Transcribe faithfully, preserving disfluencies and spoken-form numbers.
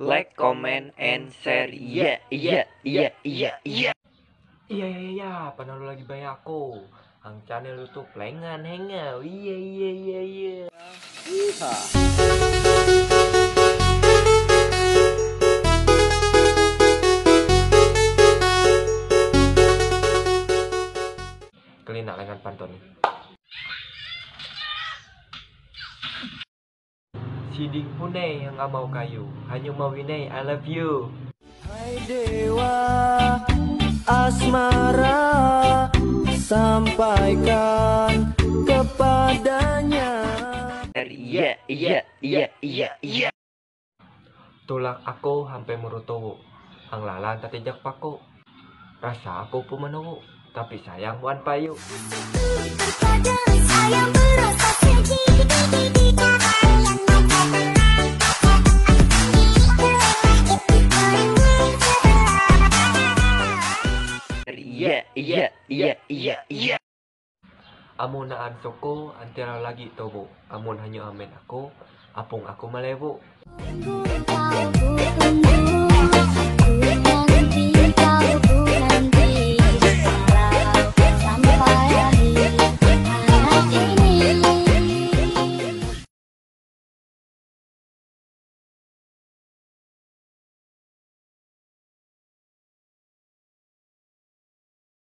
Like, comment, and share. Yeah, yeah, yeah, yeah, yeah. Iya, iya, iya, panalo lagi bayar aku. Ang channel YouTube lengan hengau. Iya, iya, iya, iya. Yeehaw. Kelina lengan pantun ni. Sidik punai yang amau kayu, hanya mau winai I love you. Hai dewa asmara, sampaikan kepadanya. Iya, iya, iya, iya, iya. Tulang aku hampir merutuwo, ang lalan tatijak paku. Rasa aku pun menuwo, tapi sayang wan payu. Terkadang saya merasa sedih. Iya, iya, iya, iya, iya. Amo na an soko, antero lagi tobo. Amon hanyo amen ako, apong ako malewo.